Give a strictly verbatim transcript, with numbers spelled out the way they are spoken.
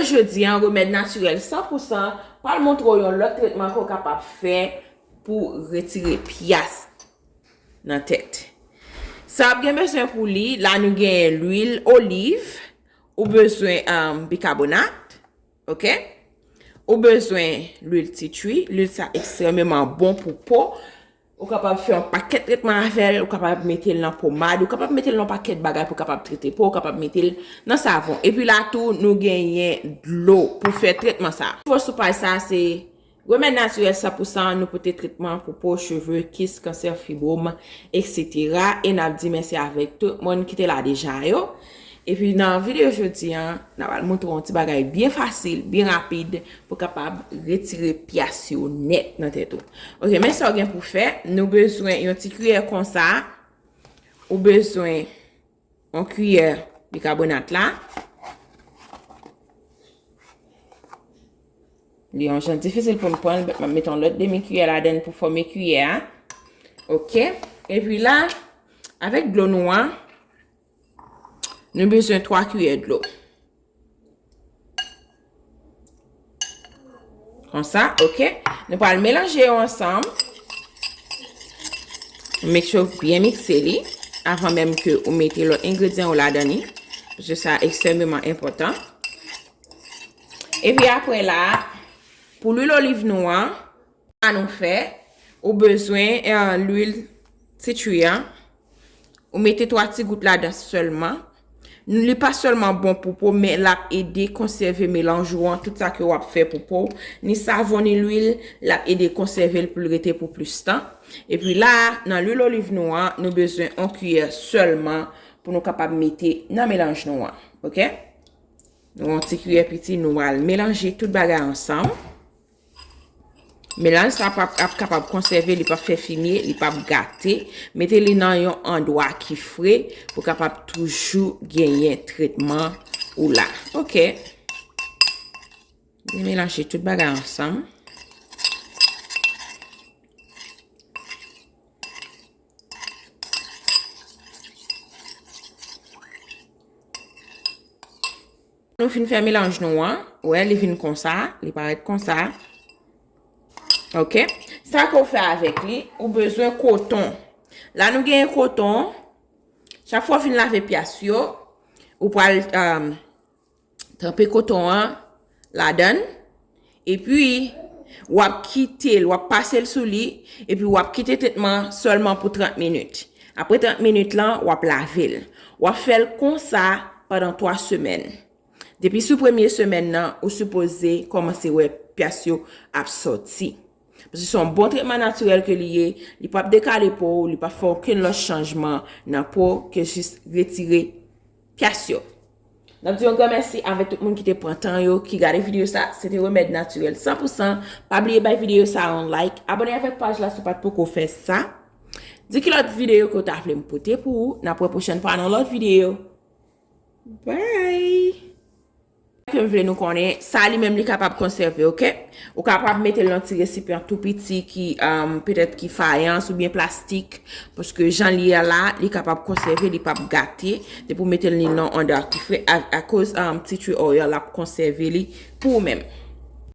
Jodi an, remèd natirèl san pou san pral montre w yon lòt tretman ke w kapab fè pou retire pyas nan tèt. Sa w ap gen bezwen pou li, la nou genyen lwil oliv, ou bezwen um, bikabonat, ok? Ou bezwen lwil tea tree, lwil sa ekstrèmeman bon pou po. Ou kapab fè yon pakèt tretman avè l, ou kapab mete l nan pomad, ou kapab mete l nan yon pakèt bagay pou kapab trete po, ou kapab mete l nan savon. Epi la tou, nou genyen dlo pou fè tretman sa. Fòs sou paj sa, se remèd natirèl san pou san, nou pote tretman pou po, cheve, kis, kansè, fibwòm, etsetera. E n ap di mèsi avèk tout moun ki te la deja yo. Epi nan videyo jodi an, n ap al montre yon ti bagay byen fasil, byen rapid, pou kapab retire pyas yo nèt nan tèt ou. Ok, men sa w gen pou fè, nou bezwen yon ti kiyè konsa, ou bezwen yon kiyè bikabonat la. Li yon jan difisil pou m pran l, m ap mete yon lòt demi kiyè ladan l pou fòme kiyè a. Ok, epi la, avèk dlo nou an, nou bezwen twa kiyè dlo. Konsa, ok. Nou pral melanje yo ansanm. Make sure w byen mikse li avan menm ke ou mete lòt engredyan yo ladan li. Paske sa ekstrèmeman enpòtan. Epi apre la, pou lwil oliv nou an, sa nou fè, ou bezwen eh, lwil tea tree an. Ou mete twa ti gout ladan sèlman. Li pa sèlman bon pou po, men l ap ede konsève melanj ou an, tout sa ke w ap fè pou po w. Ni savon, ni lwil, l ap ede konsève l pou l rete pou plis tan. Epi la, nan lwil oliv nou an, nou bezwen yon kiyè sèlman pou nou kapab mete nan melanj nou an. Ok? Nou yon ti kiyè piti, nou al melanje tout bagay ansanm. Melanj sa ap, ap kapab konsève, li p ap fè fimye, li p ap gate. Mete li nan yon andwa ki fre pou kapab toujou genyen tretman ou la. Ok. Byen melanje tout bagay ansanm. Nou fin fè melanj nou an, wè, li vin konsa, li parèt konsa. Ok. Sa ke w fè avèk li, ou bezwen koton. La nou genyen koton. Chak fwa w fin lave pyas yo, ou pral um, tranpe koton an ladan l. Epi, w ap kite l, w ap pase l sou li, epi w ap kite tretman sèlman pou trant minit. Apre trant minit lan, w ap lave l. W ap fè l konsa pandan twa semèn. Depi sou premye semèn nan, ou sipoze kòmanse wè pyas yo ap sòti. Paske se yon bon tretman natirèl ke li ye, li p ap dekale po w, li p ap fè okenn lòt chanjman nan po w ke jis retire pyas yo. N ap di yon gran mèsi avèk tout moun ki te pran tan yo, ki gade videyo sa. Se te remèd natirèl san pou san. Pa bliye bay videyo sa yon like, abòne avèk paj la si w pa t poko fè sa. Di ki lòt videyo ke w ta vle m pote pou ou. N ap wè pwochèn fwa nan lòt videyo. Bye! Ke m vle nou konnen, sa li menm li kapab konsève, ok? Ou kapab mete l nan ti resipyan tou piti ki um, petèt ki fayans oubyen plastik, paske jan li ye la, li kapab konsève, li p ap gate, depi w mete l nan yon andwa ki fre, a- akoz um, tea tree oil ap konsève li pou ou menm.